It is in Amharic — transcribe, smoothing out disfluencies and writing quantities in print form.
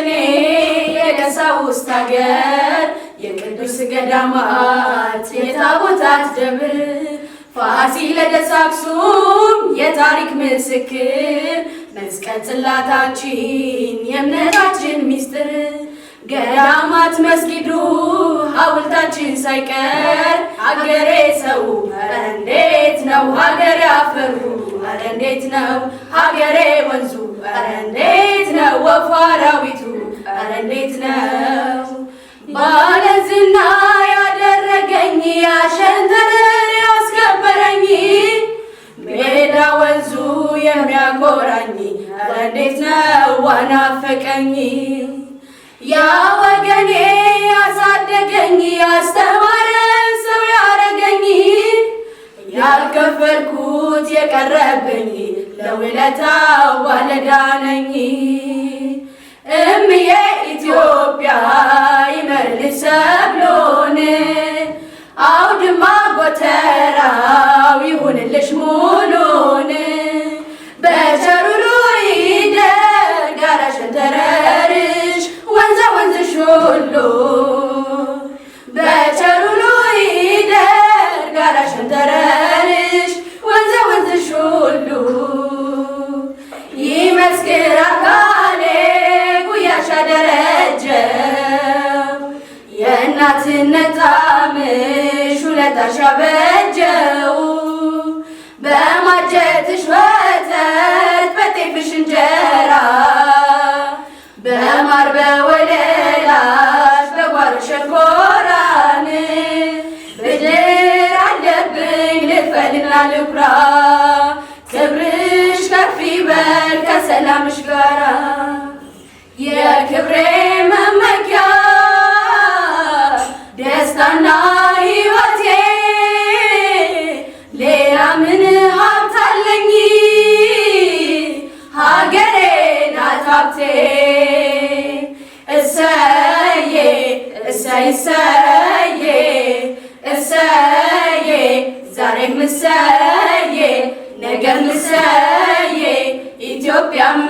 ቅኔ የቀሳውስት አገር የቅዱስ ገዳማት የታቦታት ደብር ፋሲለደስ አክሱም የታሪክ ምስክር መስቀል ጽላታችን የእምነታችን ሚስጥር ገዳማት መስጊዱ ሐውልታችን ሳይቀር ሀገሬ ሰው ኧረ እንዴት ነው ሀገሬ አፈሩ ኧረ እንዴት ነው ሀገሬ ወንዙ ኧረ እንዴት ነው ወፉ አራዊቱ ኧረ እንዴት ነው ባለዝና ያደረገኝ ያሸንተረር ያስከበረኝ ሜዳ ወንዙ የሚያኮራኝ ኧረ እንዴት ነው ዋናፈቀኝ ያ ወገኔ ያሳደገኝ ያስተማረ ሰው ያረገኝ ያልከፈልኩት የቀረብኝ ለውለታው ባለዕዳ ነኝ። እምዬ ኢትዮጵያ ይመርልሽ ሰብሎን አውድማ ጎተራው ይሁንልሽ ሙሉን በቸሩሉ ይደር ጋራ ሸንተረርሽ ወንዛ ወንዝሽ ሁሉ በቸሩሉ ይደር ጋራ ሸንተረርሽ ወንዛ ወንዝሽ ሁሉ ይመስክር አካሌ ጉያሽ አደረጀው የእናትነት ጣዕምሽ ውለታሽ አበጀው በማጀትሽ ወተት በጤፍሽ እንጀራ በማር በወለላሽ በጓሮ ሸንኮራን ብድር አለብኝ ልክፈልና ልኩራ ክብርሽ ከፍ ይበል ከሰላምሽ ጋራ የክብሬ መመኪያ ደስታና ሕይወቴ ሌላ ምን ሀብት አለኝ? ሀገሬ ናት ሀብቴ። እሰዬ እሰይ እሰዬ እሰዬ ዛሬም እሰዬ ነገም እሰዬ ኢትዮጵያም